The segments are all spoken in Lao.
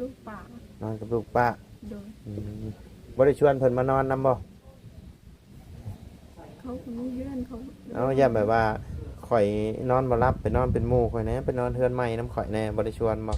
ລູກປ້າ ນອນກັບລູກປ້າ. ໂດຍ. ອືມ ບໍ່ໄດ້ຊວນເພິ່ນມານອນນຳບໍ່? ເຂົາກໍມີເຮືອນເຂົາ. ເອົາ ຢ້ານແບບວ່າຂ້ອຍນອນບໍ່ຫຼັບ ໄປນອນເປັນໝູ່ຂ້ອຍແດ່ ໄປນອນເຮືອນໃໝ່ນຳຂ້ອຍແດ່ ບໍ່ໄດ້ຊວນບໍ່?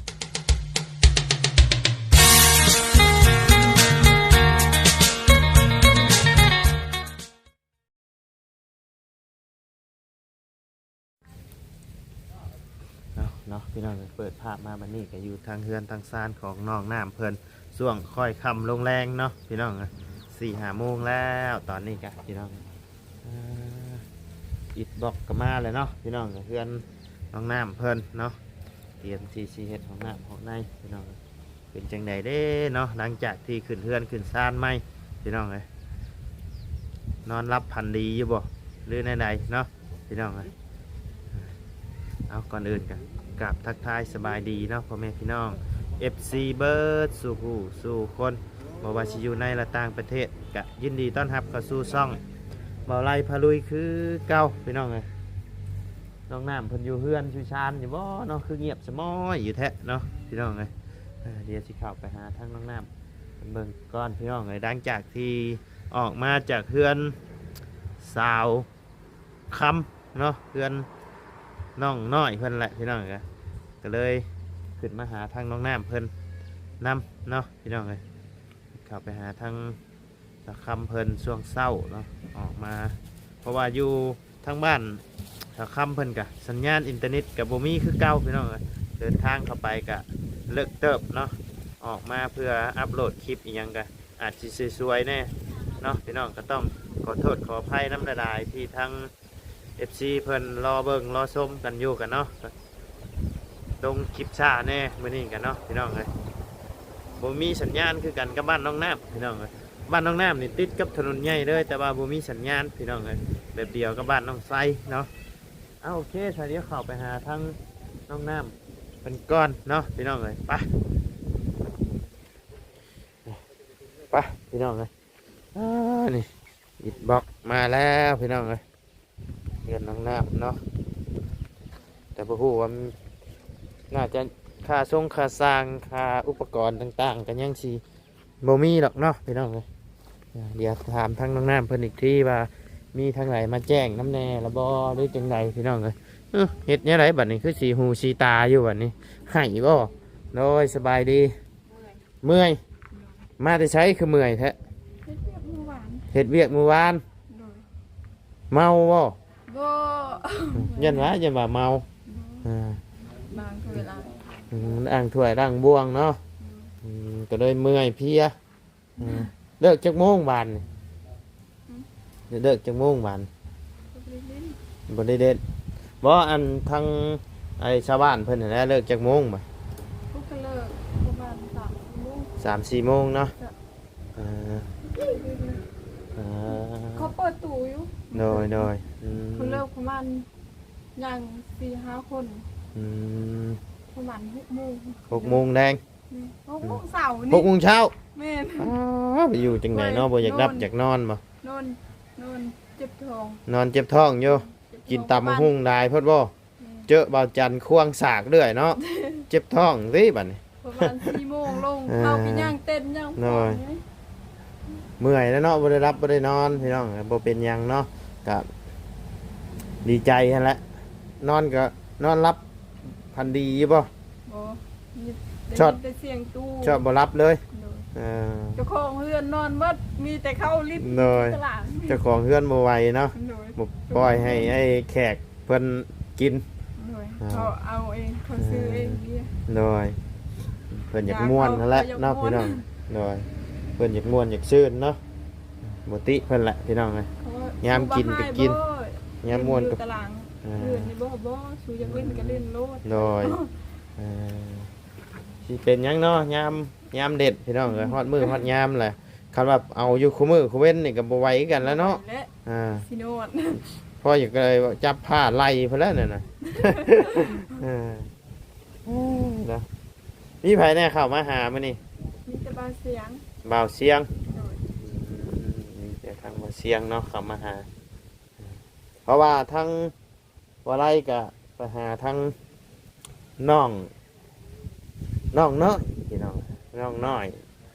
ເອົາເນາະ ພີ່ນ້ອງເອີຍ ເປີດພາບມາບັດນີ້ກໍຢູ່ທາງເຮືອນທາງຊານຂອງນ້ອງນ້ຳເພິ່ນ ຊ່ວງຄ່ອຍຄ່ຳລົງແລງເນາະ ພີ່ນ້ອງເອີຍ ສີ່ຫ້າໂມງແລ້ວຕອນນີ້ກະ ພີ່ນ້ອງ ເອີ ອິດບລັອກກໍມາແລ້ວເນາະ ພີ່ນ້ອງເອີຍ ເຮືອນນ້ອງນ້ຳເພິ່ນເນາະ ຕຽມທີ່ຊິເຮັດຫ້ອງນ້ຳຫ້ອງໃນ ພີ່ນ້ອງເອີຍ. ເປັນຈັ່ງໃດເດ້ເນາະ ຫຼັງຈາກທີ່ຂຶ້ນເຮືອນຂຶ້ນຊານໃໝ່ ພີ່ນ້ອງເອີຍ ນອນຫຼັບຝັນດີຢູ່ບໍ່ ຫຼືແນວໃດເນາະ ພີ່ນ້ອງເອີຍ. ເອົາ ກ່ອນອື່ນກໍກາບທັກທາຍສະບາຍດີເນາະ ພໍ່ແມ່ພີ່ນ້ອງ ເອັຟຊີ ເບິດສູ່ຜູ້ສູ່ຄົນ ບໍ່ວ່າຊິຢູ່ໃນ ແລະ ຕ່າງປະເທດ ກະຍິນດີຕ້ອນຮັບເຂົ້າສູ່ຊ່ອງເບົາໄລພາລຸຍຄືເກົ່າ ພີ່ນ້ອງເອີຍ. ນ້ອງນ້ຳເພິ່ນຢູ່ເຮືອນຢູ່ຊານຢູ່ບໍ່ເນາະ ຄືງຽບສະມ້ອຍຢູ່ແທ້ເນາະ ພີ່ນ້ອງເອີຍ. ອ່າ ດຽວຊິເຂົ້າໄປຫາທາງນ້ອງນ້ຳເພິ່ນເບິ່ງກ່ອນ ພີ່ນ້ອງເອີຍ. ຫຼັງຈາກທີ່ອອກມາຈາກເຮືອນສາວຄຳເນາະ ເຮືອນນ້ອງນ້ອຍເພິ່ນແຫຼະ ພີ່ນ້ອງເອີຍ ກໍເລີຍຂຶ້ນມາຫາທາງນ້ອງນ້ຳເພິ່ນນຳເນາະ ພີ່ນ້ອງເອີຍ. ເຂົ້າໄປຫາທາງສາວຄຳເພິ່ນຊ່ວງເຊົ້າເນາະ ອອກມາ ເພາະວ່າຢູ່ທາງບ້ານສາວຄຳເພິ່ນກະສັນຍານອິນເຕີເນັດກະບໍ່ມີຄືເກົ່າ ພີ່ນ້ອງເອີຍ. ເດີນທາງເຂົ້າໄປກະເລິກເຕີບເນາະ ອອກມາເພື່ອອັບໂຫຼດຄລິບອີ່ຫຍັງກະອາດຊິສວຍໆແດ່ເນາະ ພີ່ນ້ອງ. ກໍຕ້ອງຂໍໂທດຂໍອະໄພນຳຫຼາຍໆ ທີ່ທາງ ເອັຟຊີ ເພິ່ນລໍເບິ່ງລໍຊົມກັນຢູ່ກັນເນາະ ລົງຄລິບຊ້າແດ່ມື້ນີ້ກັນເນາະ ພີ່ນ້ອງເອີຍ. ບໍ່ມີສັນຍານຄືກັນກັບບ້ານນ້ອງນ້ຳ ພີ່ນ້ອງເອີຍ. ບ້ານນ້ອງນ້ຳນີ້ຕິດກັບຖະໜົນໃຫຍ່ເລີຍ ແຕ່ວ່າບໍ່ມີສັນຍານ ພີ່ນ້ອງເອີຍ ແບບດຽວກັບບ້ານນ້ອງໄຊເນາະ. ເອົາ ໂອເຄ ສະ ດຽວເຂົ້າໄປຫາທາງນ້ອງນ້ຳເພິ່ນກ່ອນເນາະ ພີ່ນ້ອງເອີຍ. ໄປ ໄປ ພີ່ນ້ອງເອີຍ. ອ່າ ນີ້ອິດບລັອກມາແລ້ວ ພີ່ນ້ອງເອີຍ. ເຮືອນນ້ອງນ້ຳເນາະ ແຕ່ບໍ່ຮູ້ວ່າມັນ ໜ້າຈະຄ່າຊົງຄ່າຊ່າງ ຄ່າອຸປະກອນຕ່າງໆ ກໍຍັງຊິບໍ່ມີດອກເນາະ ພີ່ນ້ອງເອີຍ. ດຽວຖາມທາງນ້ອງນ້ຳເພິ່ນອີກທີວ່າມີທາງໃດມາແຈ້ງນຳແດ່ລະບໍ່ ຫຼືຈັ່ງໃດ ພີ່ນ້ອງເອີຍ. ເອີ ເຮັດແນວໃດບັດນີ້ ຄືສີຫູສີຕາຢູ່ບັດນີ້ ໄຫ້ບໍ່? ໂດຍ ສະບາຍດີ. ເມື່ອຍ ເມື່ອຍ ມາແຕ່ໃສຄືເມື່ອຍແທ້? ເຮັດວຽກມື້ວານ ເຮັດວຽກມື້ວານ. ໂດຍ. ເມົາບໍ່? ບໍ່ ຢ້ານວ່າ ຢ້ານວ່າເມົາ. ບໍ່ ອ່າ ບາງເທື່ອລະ ອືມ ລ້າງຖ້ວຍລ້າງບ່ວງເນາະ. ອືມ ອືມ ກໍເລີຍເມື່ອຍເພຍ. ເອີ ເລີກຈັກໂມງວານນີ້? ຫືມ ເລີກຈັກໂມງວານ? ບໍ່ໄດ້ຫຼິ້ນ ບໍ່ໄດ້ຫຼິ້ນບໍ່? ອັນທາງໄອ້ຊາວບ້ານເພິ່ນຫັ້ນແຫຼະ ເລີກຈັກໂມງບາດ? ເພິ່ນກໍເລີກປະມານສາມສີ່ໂມງ ສາມສີ່ໂມງເນາະ. ເອີ ເອີ ເຂົາເປີດຕູ້ຢູ່. ໂດຍ ໂດຍ. ອືມ ເພິ່ນເລີກປະມານ ຍ່າງສີ່ຫ້າຄົນ. ອືມ ປະມານຫົກໂມງ ຫົກໂມງແລງ. ນີ້ ຫົກໂມງເຊົ້ານີ້ ຫົກໂມງເຊົ້າ. ແມ່ນ. ອໍ ໄປຢູ່ຈັ່ງໃດເນາະ ບໍ່ຢາກຫຼັບຢາກນອນບໍ່? ນອນ ນອນເຈັບທ້ອງ ນອນເຈັບທ້ອງຢູ່. ເຈັບທ້ອງ ກິນຕຳບັກຫຸ່ງຫຼາຍໂພດບໍ່? ແມ່ນ. ເຈີບ່າວຈັນຄວາງສາກເລື້ອຍເນາະ ເຈັບທ້ອງຕິບັດນີ້. ປະມານສີ່ໂມງລົງ ເອີ ເຮົາກໍຍ່າງເຕັ້ນຍ່າງຟ້ອນ. ໂດຍ. ເມື່ອຍແລ້ວເນາະ ບໍ່ໄດ້ຫຼັບບໍ່ໄດ້ນອນ ພີ່ນ້ອງ. ບໍ່ເປັນຫຍັງເນາະ ກະດີໃຈຫັ້ນແຫຼະ. ນອນກໍນອນຫຼັບ ຝັນດີຢູ່ບໍ່? ບໍ່ ມີ ຊອດ ໄດ້ຍິນແຕ່ສຽງຕູ້ ຊອດບໍ່ຫຼັບເລີຍ. ໂດຍ. ເອີ ເຈົ້າຂອງເຮືອນນອນໝົດ ມີແຕ່ເຂົາຫຼິ້ນ. ໂດຍ. ຕະຫຼາດ ເຈົ້າຂອງເຮືອນບໍ່ໄຫວເນາະ. ໂດຍ. ບໍ່ປ່ອຍໃຫ້ໄອ້ແຂກເພິ່ນກິນ. ໂດຍ. ອ່າ ເຂົາເອົາເອງ ເຂົາຊື້ເອງເບຍ. ໂດຍ. ເພິ່ນຢາກມ່ວນຫັ້ນແຫຼະເນາະ ພີ່ນ້ອງ. ໂດຍ. ເພິ່ນຢາກມ່ວນຢາກຊື່ນເນາະ ບໍ່ຕິເພິ່ນແຫຼະ ພີ່ນ້ອງເອີຍ. ຍາມກິນກໍກິນ ຍາມມ່ວນກໍ ຕະຫຼາດ ອ່າ ອື່ນນີ້ບໍ່ ບໍ່ ສູຢາກຫຼິ້ນກໍຫຼິ້ນໂລດ. ໂດຍ. ເອີ ຊິເປັນຫຍັງເນາະ ຍາມ ຍາມເດັດ ພີ່ນ້ອງເອີຍ. ຮອດມື້ຮອດຍາມແຫຼະ ຄັນວ່າເອົາຢູ່ຄູ່ມື້ຄູ່ເວັນນີ້ກໍບໍ່ໄຫວຄືກັນແລ້ວເນາະ. ອ່າ ຊິນອນ ພໍຢາກໄດ້ຈັບຜ້າໄລ່ພຸ້ນແຫຼະນັ້ນນະ. ເອີ ເນາະ ມີໃຜແດ່ເຂົ້າມາຫາມື້ນີ້? ມີແຕ່ບ່າວຊຽງ ບ່າວຊຽງ. ໂດຍ. ອືມ ມີແຕ່ທາງບ່າວຊຽງເນາະເຂົ້າມາຫາ ເພາະວ່າທາງ ບໍ່ໄດ້ກະໄປຫາທາງນ້ອງ ນ້ອງນ້ອຍ ພີ່ນ້ອງ. ນ້ອງນ້ອຍ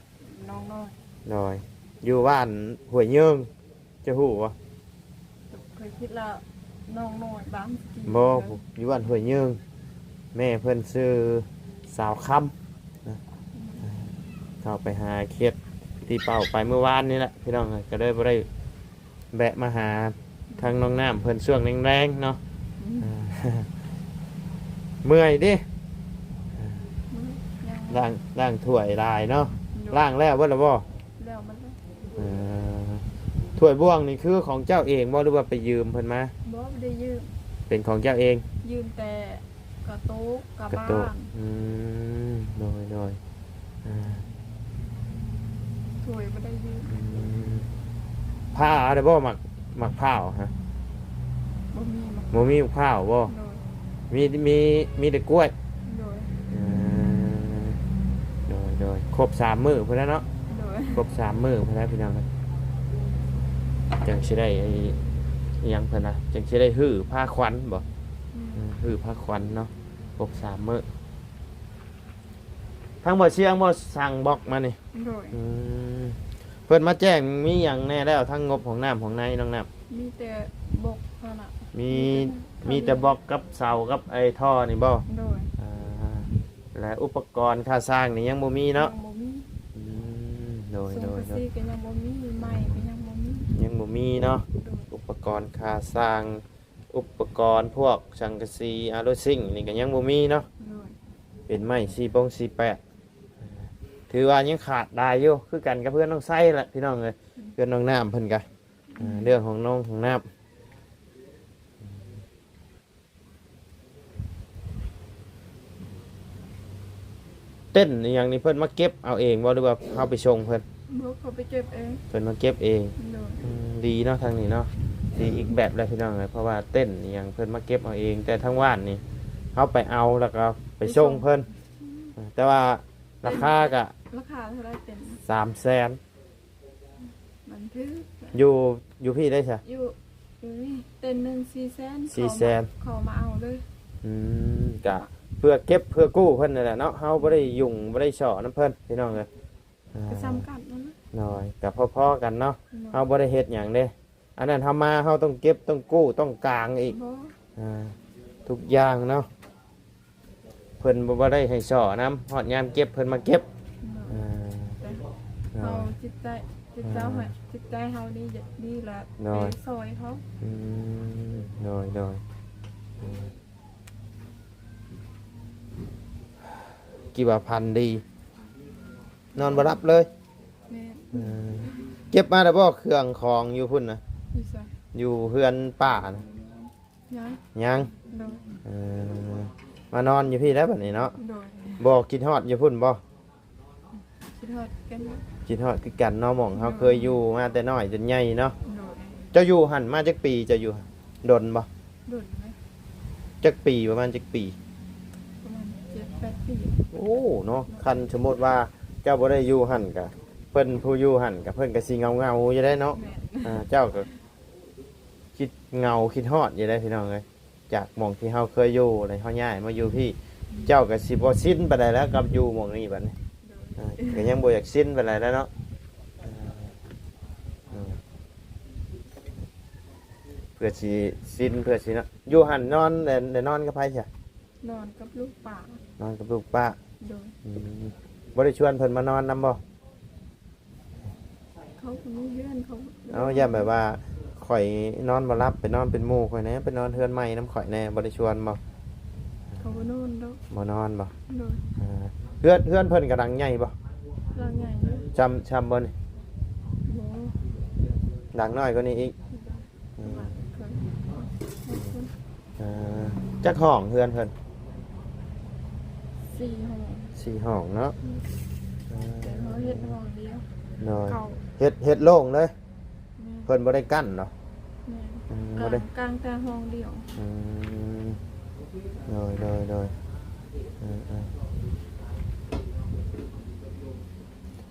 ນ້ອງນ້ອຍ ໂດຍ ຢູ່ບ້ານຫ້ວຍເຍິງ ເຈົ້າຮູ້ບໍ່? ເຄີຍຄິດລະ ນ້ອງນ້ອຍ ບ້ານ ບໍ່ ຢູ່ບ້ານຫ້ວຍເຍິງ ແມ່ເພິ່ນຊື່ສາວຄຳນະ ເຂົ້າໄປຫາເຂດທີ່ເປົ້າໄປມື້ວານນີ້ແຫຼະ ພີ່ນ້ອງເອີຍ ກໍເລີຍບໍ່ໄດ້ແວະມາຫາທາງນ້ອງນ້ຳເພິ່ນຊ່ວງແລງໆເນາະ ອືມ ເມື່ອຍເດ້ ຍັງ ລ້າງ ລ້າງຖ້ວຍຫຼາຍເນາະ ໂດຍ ລ້າງແລ້ວເບິດແລ້ວບໍ່? ແລ້ວໝົດແລ້ວ ເອີ ຖ້ວຍບ່ວງນີ້ຄືຂອງເຈົ້າເອງບໍ່ ຫຼືວ່າໄປຢືມເພິ່ນມາ? ບໍ່ ບໍ່ໄດ້ຢືມ ເປັນຂອງເຈົ້າເອງ ຢືມແຕ່ກະໂຕະ ກະ ກະໂຕະ ບ້ານ ອືມ ໂດຍ ໂດຍ ອ່າ ຖ້ວຍບໍ່ໄດ້ຢືມ ອືມ ພ້າວໄດ້ບໍ່? ໝາກ ໝາກພ້າວຮະ ບໍ່ມີ ບໍ່ມີໝາກພ້າວບໍ່? ໂດຍ ມີ ມີ ມີແຕ່ກ້ວຍ ໂດຍ ເອີ ໂດຍ ໂດຍ ຄົບສາມມື້ພຸ້ນແຫຼະເນາະ ໂດຍ ຄົບສາມມື້ພຸ້ນແຫຼະພີ່ນ້ອງ ຈັ່ງຊິໄດ້ໄອ້ ອີ່ຫຍັງເພິ່ນນະ ຈັ່ງຊິໄດ້ຮື້ພາຂວັນບໍ່? ອືມ ອືມ ຮື້ພາຂວັນເນາະ ຄົບສາມມື້ ທາງບໍ່ຊຽງບໍ່ສັ່ງບລັອກມານີ້? ໂດຍ ອືມ ເພິ່ນມາແຈ້ງມີຫຍັງແດ່ແລ້ວ ທັງງົບຫ້ອງນ້ຳຫ້ອງໃນ ນ້ອງນ້ຳ? ມີແຕ່ບລັອກເທົ່ານັ້ນ ມີ ມີແຕ່ບລັອກກັບເສົາກັບໄອ້ທໍ່ນີ້ບໍ່? ໂດຍ ອ່າ ແລະອຸປະກອນຄ່າສ້າງນີ້ຍັງບໍ່ມີເນາະ? ຍັງບໍ່ມີ ອືມ ໂດຍ ໂດຍ ສັງກະສີກໍຍັງບໍ່ມີ ໄມ້ກໍຍັງບໍ່ມີ ຍັງບໍ່ມີເນາະ ໂດຍ ອຸປະກອນຄ່າສ້າງ ອຸປະກອນພວກສັງກະສີ ອາໂລຊິງນີ້ກໍຍັງບໍ່ມີເນາະ ໂດຍ ເປັນໄມ້ສີ່ປົງສີ່ແປດ ຖືວ່າຍັງຂາດຫຼາຍຢູ່ ຄືກັນກັບເຮືອນນ້ອງໄຊແຫຼະພີ່ນ້ອງເອີຍ ອືມ ເຮືອນນ້ອງນ້ຳເພິ່ນກະ ອືມ ເລື່ອງຂອງນ້ອງຂອງນ້ຳ ເຕັນອີ່ຫຍັງນີ້ເພິ່ນມາເກັບເອົາເອງບໍ່ ຫຼືວ່າເຮົາໄປສົ່ງເພິ່ນ? ບໍ່ ເຂົາໄປເກັບເອງ ເພິ່ນມາເກັບເອງ ໂດຍ ອືມ ດີເນາະ ທາງນີ້ເນາະ ດີອີກແບບແຫຼະພີ່ນ້ອງເອີຍ ເພາະວ່າເຕັນອີ່ຫຍັງເພິ່ນມາເກັບເອົາເອງ ແຕ່ທາງບ້ານນີ້ເຮົາໄປເອົາ ແລ້ວກໍໄປສົ່ງເພິ່ນ ໄປສົ່ງ ອືມ ແຕ່ວ່າລາຄາກະ ລາຄາເທົ່າໃດເຕັນ? ສາມແສນ ມັນຖືກ ຢູ່ ຢູ່ພີ້ໄດ້ຊະ ຢູ່ ຢູ່ນີ້ເຕັນໜຶ່ງສີ່ແສນ ສີ່ແສນ ເຂົາມາ ເຂົາມາເອົາເລີຍ ອືມ ກະເພື່ອເກັບເພື່ອກູ້ເພິ່ນນັ້ນແຫຼະເນາະ ເຮົາບໍ່ໄດ້ຫຍຸ້ງບໍ່ໄດ້ສໍ້ນຳເພິ່ນພີ່ນ້ອງເອີຍ ອ່າ ກໍສ່ຳກັນນັ້ນແຫຼະ ໂດຍ ກໍພໍໆກັນເນາະ ໂດຍ ເຮົາບໍ່ໄດ້ເຮັດຫຍັງເດ້ ອັນນັ້ນເຮົາມາເຮົາຕ້ອງເກັບຕ້ອງກູ້ຕ້ອງກາງອີກ ບໍ່ ອ່າ ທຸກຢ່າງເນາະ ເພິ່ນບໍ່ ບໍ່ໄດ້ໃຫ້ສໍ້ນຳ ຮອດຍາມເກັບເພິ່ນມາເກັບ ໂດຍ ອ່າ ແຕ່ເຮົາ ໂດຍ ຈິດໃຈ ຈິດເຈົ້າ ອ່າ ໃຫ້ ຈິດໃຈເຮົານີ້ຢາກດີລະ ໂດຍ ໄປຊ່ອຍເຂົາ ອືມ ໂດຍ ໂດຍ ອືມ ຄິດວ່າຝັນດີ ນອນບໍ່ຫຼັບເລີຍ ແມ່ນ ເອີ ເກັບມາແລ້ວບໍ່ເຄື່ອງຂອງຢູ່ພຸ້ນນະ? ຢູ່ໃສ? ຢູ່ເຮືອນປ້ານະ? ຍັງ ຍັງ ໂດຍ ເອີ ມານອນຢູ່ພີ້ແລ້ວບັດນີ້ເນາະ ໂດຍ ບໍ່ຄິດຮອດຢູ່ພຸ້ນບໍ່? ຄິດຮອດຄືກັນ ຄິດຮອດຄືກັນເນາະ ໝ່ອງເຮົາ ໂດຍ ເຄີຍຢູ່ມາແຕ່ນ້ອຍຈົນໃຫຍ່ເນາະ ໂດຍ ເຈົ້າຢູ່ຫັ້ນມາຈັກປີ? ເຈົ້າຢູ່ຫັ້ນດົນບໍ່? ດົນເລີຍ ຈັກປີ? ປະມານຈັກປີ? ປະມານເຈັດແປດປີ ໂອ້ ເນາະ ຄັນສົມມຸດວ່າເຈົ້າບໍ່ໄດ້ຢູ່ຫັ້ນກະ ເພິ່ນຜູ້ຢູ່ຫັ້ນກະ ເພິ່ນກະຊິເຫງົາໆຢູ່ໄດ໋ເນາະ ແມ່ນ ອ່າ ເຈົ້າກະ ຄິດເຫງົາຄິດຮອດຢູ່ເດ້ພີ່ນ້ອງເອີຍ ຈາກໝ່ອງທີ່ເຮົາເຄີຍຢູ່ ແລ້ວເຮົາຍ້າຍມາຢູ່ພີ້ ເຈົ້າກໍຊິບໍ່ຊິນປານໃດແລ້ວກັບຢູ່ໝ່ອງນີ້ບັດນີ້ ໂດຍ ເອີ ກໍຍັງບໍ່ຢາກຊິນປານໃດແລ້ວເນາະ ເອີ ເພື່ອຊິຊິນ ເພື່ອຊິເນາະ ຢູ່ຫັ້ນນອນ ໄດ້ ໄດ້ນອນກັບໃຜຊະ? ນອນກັບລູກປ້າ ນອນກັບລູກປ້າ ໂດຍ ອືມ ບໍ່ໄດ້ຊວນເພິ່ນມານອນນຳບໍ່? ເຂົາກໍມີເຮືອນເຂົາ ເອົາ ຢ້ານແບບວ່າຂ້ອຍນອນບໍ່ຫຼັບ ໄປນອນເປັນໝູ່ຂ້ອຍແດ່ ໄປນອນເຮືອນໃໝ່ນຳຂ້ອຍແດ່ ບໍ່ໄດ້ຊວນບໍ່? ເຂົາບໍ່ນອນດອກ ບໍ່ນອນບໍ່? ໂດຍ ເອີ ເຮືອນ ເຮືອນເພິ່ນກໍຫຼັງໃຫຍ່ບໍ່? ຫຼັງໃຫຍ່ຢູ່ ຊ່ຳ ຊ່ຳບໍ່ນີ້? ບໍ່ ຫຼັງນ້ອຍກວ່ານີ້ອີກ ອືມ ເອີ ຈັກຫ້ອງເຮືອນເພິ່ນ? ສີ່ຫ້ອງ ສີ່ຫ້ອງເນາະ ອືມ ເອີ ແຕ່ເຮົາເຮັດຫ້ອງດຽວ ໂດຍ ເຂົ້າ ເຮັດ ເຮັດໂລ່ງເລີຍ ແມ່ນ ເພິ່ນບໍ່ໄດ້ກັ້ນເນາະ ແມ່ນ ອືມ ກາງ ບໍ່ໄດ້ ກາງແຕ່ຫ້ອງດຽວ ອືມ ໂດຍ ໂດຍ ໂດຍ ເອີ ເອີ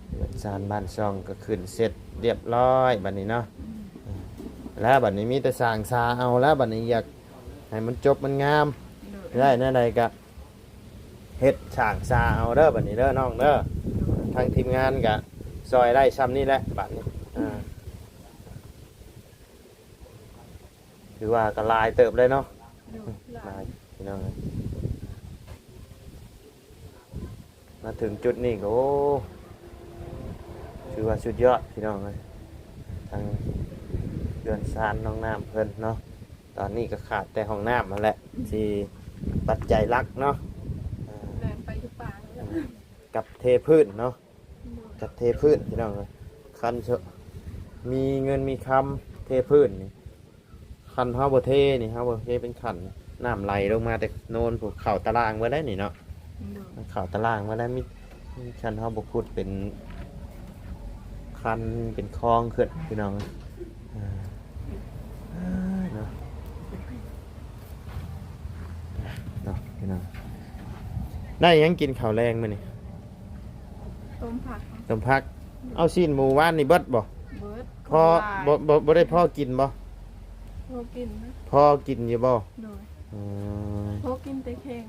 ເຮືອນຊານບ້ານຊ່ອງກໍຂຶ້ນເສັດລຽບຮ້ອຍບັດນີ້ເນາະ ອືມ ແລ້ວບັດນີ້ມີແຕ່ສ້າງສາເອົາແລ້ວ ບັດນີ້ຢາກໃຫ້ມັນຈົບມັນງາມ ໂດຍ ໄດ້ແນວໃດກະເຮັດສ້າງສາເອົາເດີ ບັດນີ້ເດີນ້ອງເດີ ໂດຍ ທາງທີມງານກະຊ່ອຍໄດ້ຊ່ຳນີ້ແຫຼະບາດນີ້ ອ່າ ຖືວ່າກໍຫຼາຍເຕີບເລີຍເນາະ ໂດຍ ຫຼາຍ ຫຼາຍພີ່ນ້ອງເອີຍ ມາເຖິງຈຸດນີ້ກໍ ໂອ້ ຖືວ່າສຸດຍອດພີ່ນ້ອງເອີຍ ທາງເຮືອນຊານນ້ອງນ້ຳເພິ່ນເນາະ ຕອນນີ້ກໍຂາດແຕ່ຫ້ອງນ້ຳຫັ້ນແຫຼະ ທີ່ປັດໄຈຫຼັກເນາະ ແມ່ນ ໄປຢູ່ປ່າ ກັບເທພື້ນເນາະ ໂດຍ ກັບເທພື້ນພີ່ນ້ອງເອີຍ ຄັນມີເງິນມີຄຳເທພື້ນນີ້ ຄັນເຮົາບໍ່ເທນີ້ ເຮົາບໍ່ເທເປັນຂັ້ນ ນ້ຳໄຫຼລົງມາແຕ່ໂນນພຸ້ນ ເຂົ້າຕະລ່າງເບິດໄດ໋ນີ້ເນາະ ໂດຍ ມັນເຂົ້າຕະລ່າງເບິດໄດ໋ ມີ ຄັນເຮົາບໍ່ຂຸດເປັນຄັນເປັນຄອງຂຶ້ນພີ່ນ້ອງ ອ່າ ເນາະ ເນາະ ພີ່ນ້ອງ ໄດ້ຫຍັງກິນເຂົ້າແລງມື້ນີ້? ຕົ້ມຜັກ ຕົ້ມຜັກ ເອົາຊີ້ນໝູວານນີ້ເບິດບໍ່? ເບິດ ພໍ ບໍ່ ບໍ່ ບໍ່ໄດ້ພໍກິນບໍ່? ພໍກິນນະ ພໍກິນຢູ່ບໍ່? ໂດຍ ອືມ ພໍກິນແຕ່ແຂ້ງ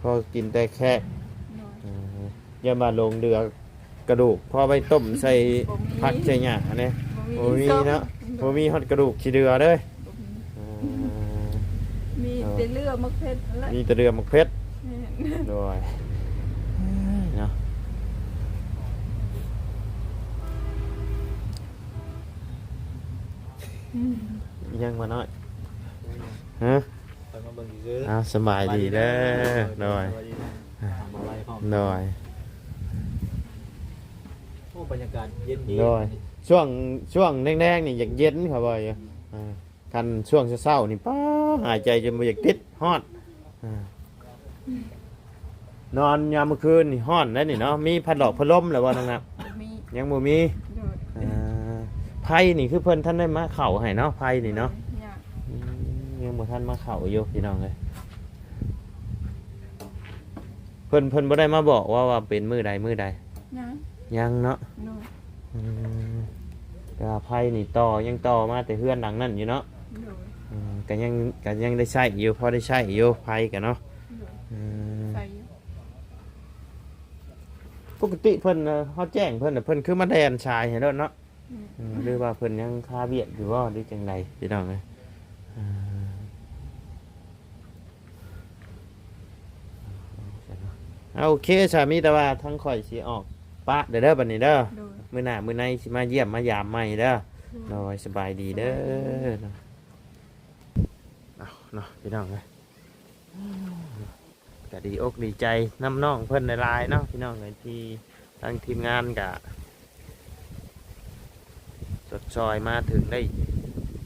ພໍກິນແຕ່ແຂ້ງ ໂດຍ ອືມ ຢ່າມາລົງເຫຼືອກະດູກ ພໍໄວ້ຕົ້ມໃສ່ ບໍ່ມີ ຜັກໃສ່ຫຍັງຫັ້ນເດ້ ບໍ່ມີ ບໍ່ມີເນາະ ບໍ່ມີ ບໍ່ມີຮອດກະດູກຂີ້ເດືອເດ້ ບໍ່ມີ ອືມ ມີແຕ່ເລືອໝາກເຜັດຫັ້ນແຫຼະ ມີແຕ່ເລືອໝາກເຜັດ ແມ່ນ ໂດຍ ເນາະ ອືມ ຍັງບໍ່ນ້ອຍ ຮະ? ຂ້ອຍມາເບິ່ງຊື່ໆ ອ້າວ ສະບາຍດີເດີ ສະບາຍດີເດີ ໂດຍ ສະບາຍດີນະ ອ່າ ບ່າວໄລພ້ອມ ໂດຍ ໂອ້ ບັນຍາກາດເຢັນດີ ໂດຍ ຊ່ວງ ຊ່ວງແລງໆນີ້ຢາກເຢັນ ເຂົາວ່າຢູ່ ອ່າ ຄັນຊ່ວງເຊົ້າໆນີ້ ປ້າ ຫາຍໃຈຈົນບໍ່ຢາກຕິດ ຮ້ອນ ອ່າ ນອນຍາມມື້ຄືນນີ້ຮ້ອນໄດ໋ນີ້ເນາະ ມີພັດຫຼອກພັດລົມແລ້ວບໍ່ນ້ອງນະ? ບໍ່ມີ ຍັງບໍ່ມີ ໂດຍ ອ່າ ໄຟນີ້ຄືເພິ່ນທັນໄດ້ມາເຂົ້າໃຫ້ເນາະ ໄຟນີ້ເນາະ ໂດຍ ຍັງ ອືມ ຍັງບໍ່ທັນມາເຂົ້າຢູ່ພີ່ນ້ອງເອີຍ ເພິ່ນ ເພິ່ນບໍ່ໄດ້ມາບອກວ່າ ວ່າເປັນມື້ໃດມື້ໃດ? ຍັງ ຍັງເນາະ ໂດຍ ອືມ ແຕ່ວ່າໄຟນີ້ຕໍ່ ຍັງຕໍ່ມາແຕ່ເຮືອນຫຼັງນັ້ນຢູ່ເນາະ ໂດຍ ອືມ ກໍຍັງ ກໍຍັງໄດ້ໃຊ້ຢູ່ ພໍໄດ້ໃຊ້ຢູ່ ໄຟກໍເນາະ ໂດຍ ອືມ ໃຊ້ຢູ່ ປົກກະຕິເພິ່ນ ເອີ ເຮົາແຈ້ງເພິ່ນ ເພິ່ນຄືມາແລ່ນສາຍໃຫ້ໂລດເນາະ ອືມ ອືມ ຫຼືວ່າເພິ່ນຍັງຄາວຽກຢູ່ບໍ່ ຫຼືຈັ່ງໃດ ພີ່ນ້ອງເອີຍ ອ່າ ເອົາ ໂອເຄ ສາ ມີແຕ່ວ່າທາງຂ້ອຍຊິອອກປະເດີ ເດີ ບັດນີ້ເດີ ໂດຍ ມື້ໜ້າມື້ໃນຊິມາຢ້ຽມມາຢາມໃໝ່ເດີ ໂດຍ ໂດຍ ສະບາຍດີເດີ ສະບາຍດີ ເນາະ ເອົາເນາະ ພີ່ນ້ອງເອີຍ ກໍດີອົກດີໃຈນຳນ້ອງເພິ່ນຫຼາຍໆເນາະ ພີ່ນ້ອງເອີຍ ທີ່ທາງທີມງານກະຊົດຊ່ອຍມາເຖິງໄດ້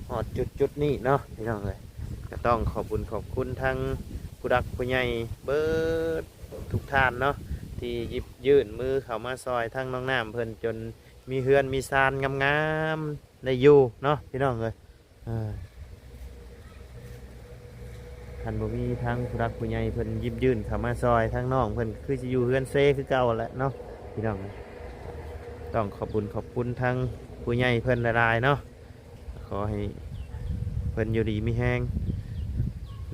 ຮອດຈຸດໆນີ້ເນາະ ພີ່ນ້ອງເອີຍ ກໍຕ້ອງຂອບບຸນຂອບຄຸນທັງຜູ້ຫຼັກຜູ້ໃຫຍ່ເບິດທຸກທ່ານເນາະ ທີ່ຢິບຍື່ນມືເຂົ້າມາຊ່ອຍທາງນ້ອງນ້ຳເພິ່ນ ຈົນມີເຮືອນມີຊານງາມໆໄດ້ຢູ່ເນາະ ພີ່ນ້ອງເອີຍ. ເອີ ຄັນບໍ່ມີທາງຜູ້ຫຼັກຜູ້ໃຫຍ່ເພິ່ນຢິບຍື່ນເຂົ້າມາຊ່ອຍ ທາງນ້ອງເພິ່ນຄືຊິຢູ່ເຮືອນເຊຄືເກົ່າແຫຼະເນາະ ພີ່ນ້ອງ. ຕ້ອງຂອບບຸນຂອບຄຸນທາງຜູ້ໃຫຍ່ເພິ່ນຫຼາຍໆເນາະ. ຂໍໃຫ້ເພິ່ນຢູ່ດີມີແຮງ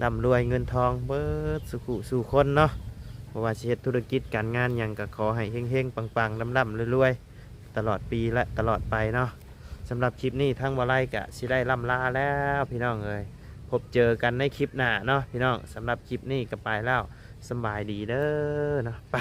ລ່ຳລວຍເງິນທອງເບິດສູ່ຜູ້ສູ່ຄົນເນາະ. ບໍ່ວ່າຊິເຮັດທຸລະກິດການງານຫຍັງ ກໍຂໍໃຫ້ເຮັງໆປັງໆ ລ່ຳໆລວຍໆ ຕະຫຼອດປີ ແລະ ຕະຫຼອດໄປເນາະ. ສຳລັບຄລິບນີ້ ທາງບໍ່ໄລກະຊິໄດ້ລ່ຳລາແລ້ວ ພີ່ນ້ອງເອີຍ. ພົບເຈີກັນໃນຄລິບໜ້າເນາະ ພີ່ນ້ອງ. ສຳລັບຄລິບນີ້ກໍໄປແລ້ວ ສຳບາຍດີເດີເນາະ. ໄປ.